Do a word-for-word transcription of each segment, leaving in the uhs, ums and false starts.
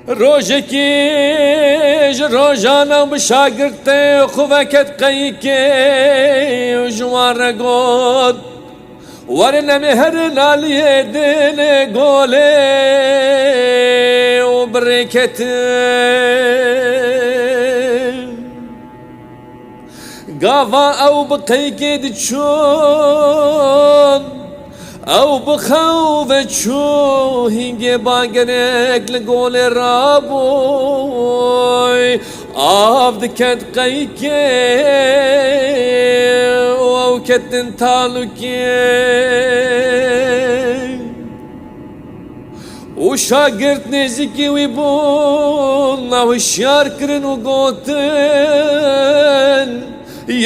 Rojekî ji rojan ew bi şagirtê xwe veket qeyikê û ji wan re got, "Werin em ê herin aliyê din ê golê û bi rê ketin." Gava ew bi qeykê diçûn, ew bi xew ve çû hîngê bagerek li golê rabûy. Av diket qeykê û ew ketin talûkê. Û şagirt nêzîkî wî bûn, ew hişyar kirin û gotin,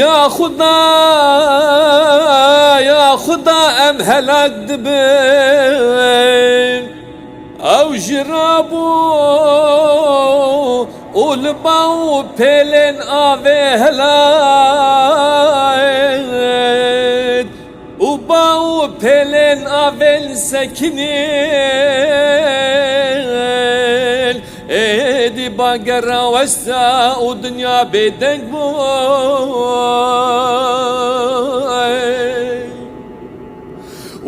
"Ya Xuda, ya Xuda, em helak dibin." Ew jî rabû û li ba û pêlên avê helayt û ba û pêlên avên sekinîn, êdî bagera westa û dinya bêdeng bû.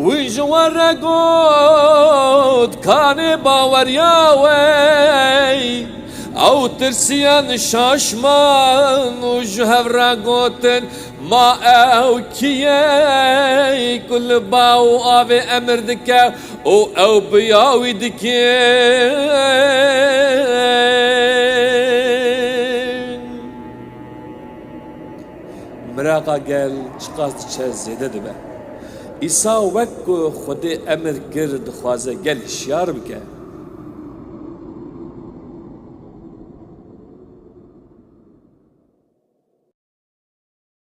Wî ji wan re got, "Kanê baweriya we." Ew tirsiyan, şaşman û ji hev re gotin, "Ma ew kî ye ku li ba û avê emir dike û ew biya wî dikin?" Miraqa gel çiqas diçe zêde dibe. Îsa wek ku Xwedê emir kir, dixwaze gel hişyar bike.